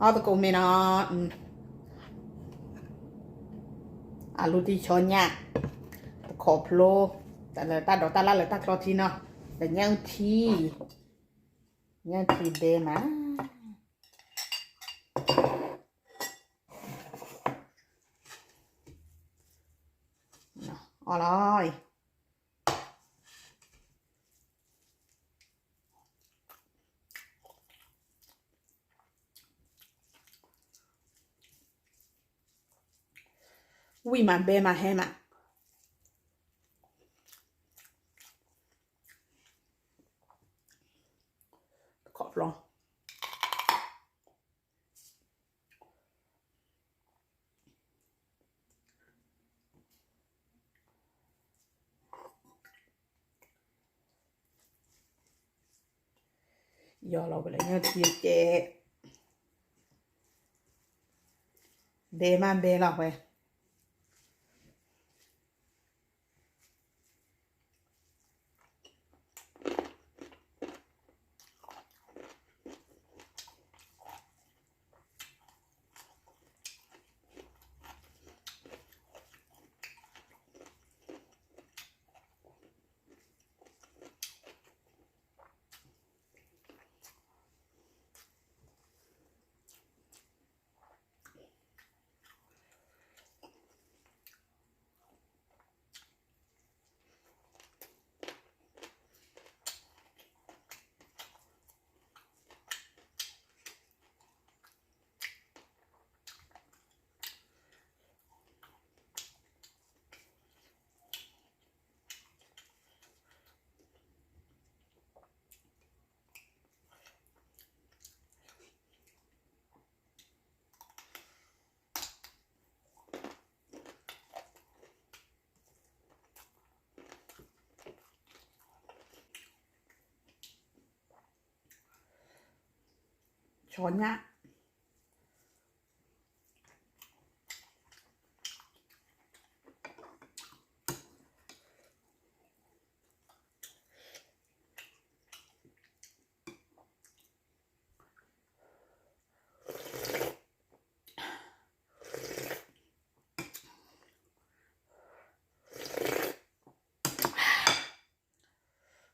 အီၣ်သကိးမ့ၤနီၤ, အလူတံၢ်ဆီညၣ်, တခီဖျိ, တၢ်လၢတၢ်ဒိးတၢ်လၢ်လၢတၢ်ချီထံနီၤ, ဒီးညၣ်အုၣ်ထံ, ညၣ်အုၣ်ထံဘဲမး, အီၣ်လီၤအံၤ ဝံၣ်မးဘဲမးဟဲမး, တခီဖျိ ယီၤလီၤဝဲလၢညၣ်ထံကဲ, ဘဲမးဘဲလီၤဝဲ ဆီညၣ်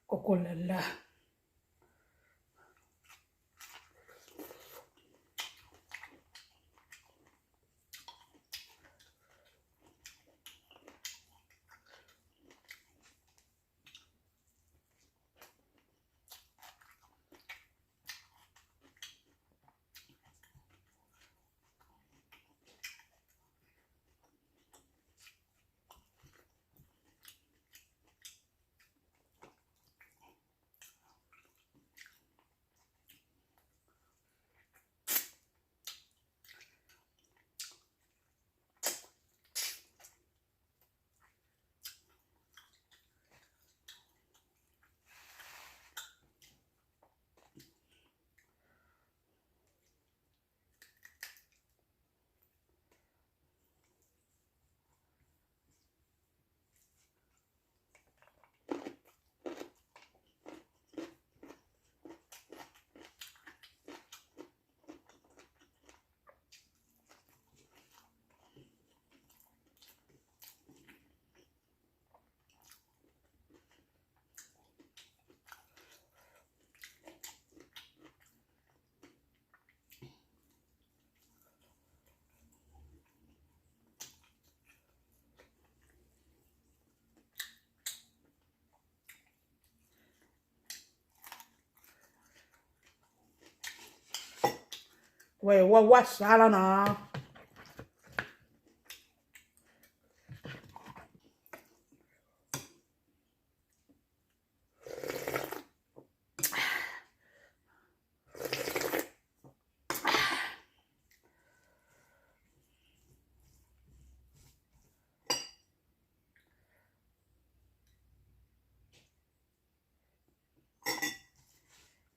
ကိၢ်ကိၢ်လၢလၢဝဲဝဲဝဲစါလီၤနီၤ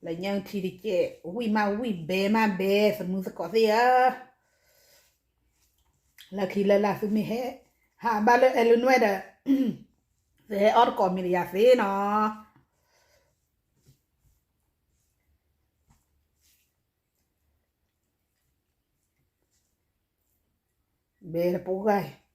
လၢညၣ်ထံတကဲး ဝံၣ်မးဝံၣ်ဘဲမးဘဲ သမုသကိးသ့ၣ်ဧၢ, လၢခံလၢလာ်သုမ့ၢ်ဟဲ ဟးဘၣ်လၢအဲၣ်လၢနွဲၣ်ဒီး သုဟဲအီၣ်တကိးမံၤဒီးယၤသ့နီၤ. တဲတပူၤဂၤအံၤ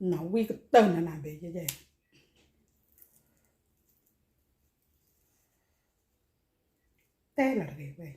နီၢ်ဝံၣ်ကတၢၢ်နၤနၤဘ့ၣ်ယဲၢ်ယဲၢ် တဲလီၤတဂ့ၤဝဲ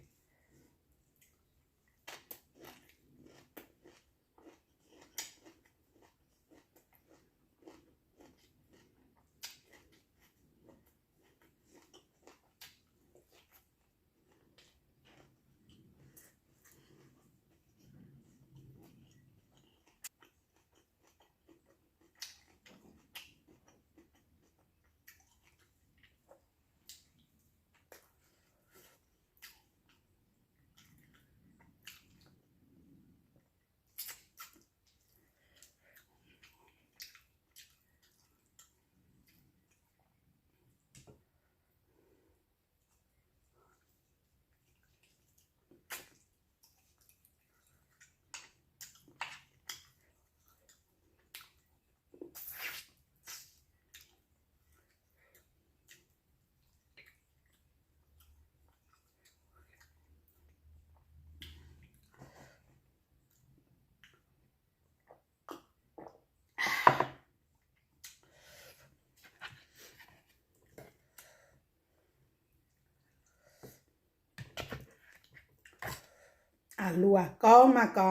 အလူၤအကီမၤကီ,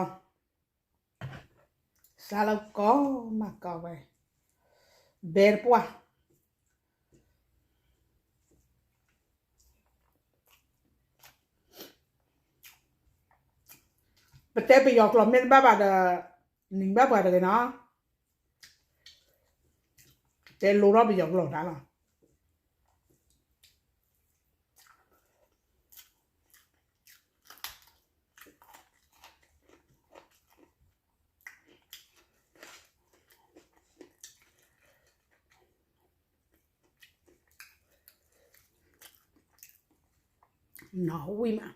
စးလၢကီမၤကီဝဲ, ဘဲတပှၢ်, ပတဲပယီၤကျိာ်မ့ၢ်တဘၣ်ဘၣ်ဒီး, နံၤဘၣ်ပှၤတဂ့ၤနီၤ, တဲလိထီၣ်ပယီၤကျိာ်တၢ်လီၤ. နီၢ်ဝံၣ်မး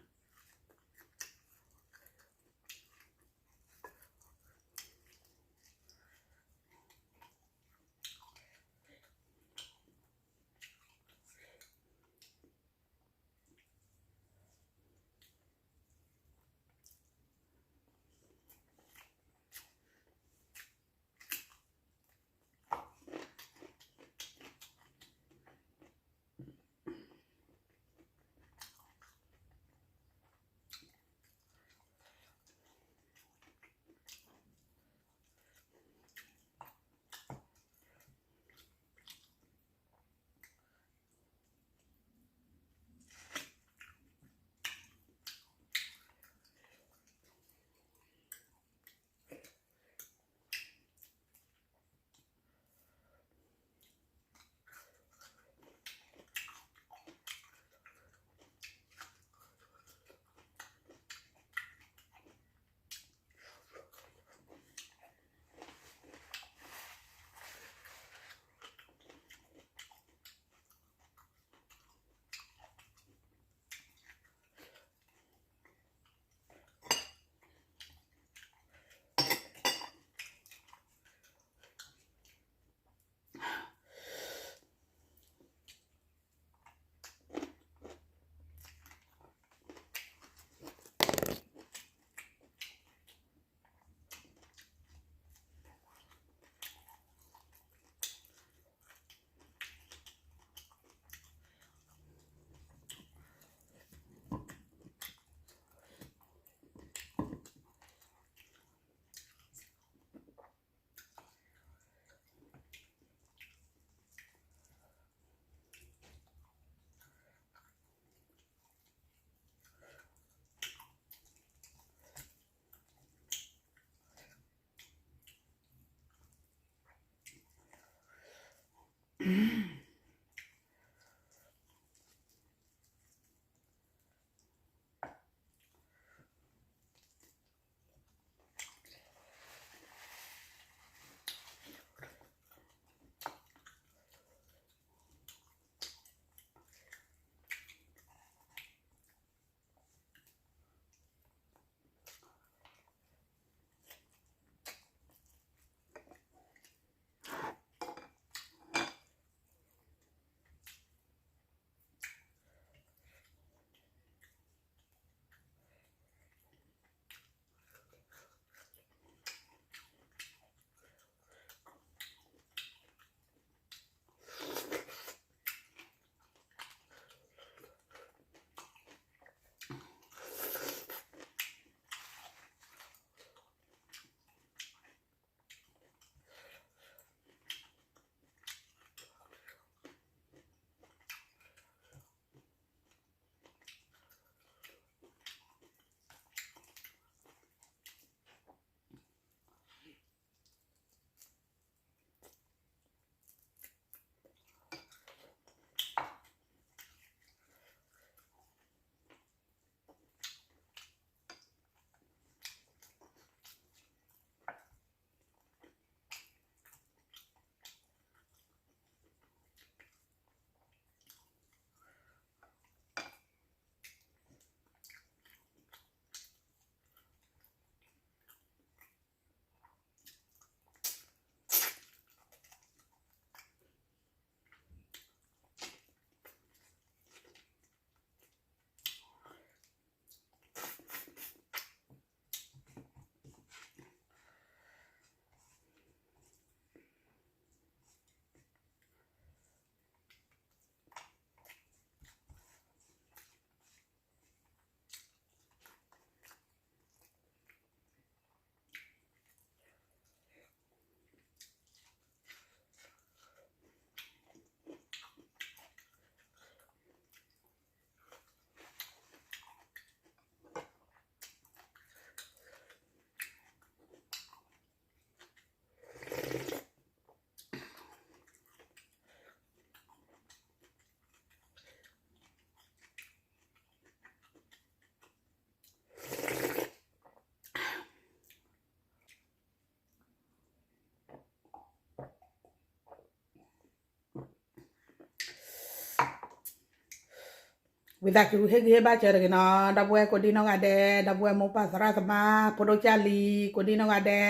ဝံသးစူၤဟ့ၣ်ဂံၢ်ဟ့ၣ်ဘါစၢၤတဂ့ၤနီၤ, ဒီပုၢ်ဝဲၢ်ကိးဒံနီၢ်ဂၤဒဲး, ဒီပုၢ်ဝဲၢ်မိၢ်ပၢ်သရၣ်သမါ ဖိဒိၣ်ကၢ်လံၤ ကိးဒံနီၢ်ဂၤဒဲး,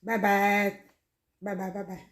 bye bye, bye bye, bye bye.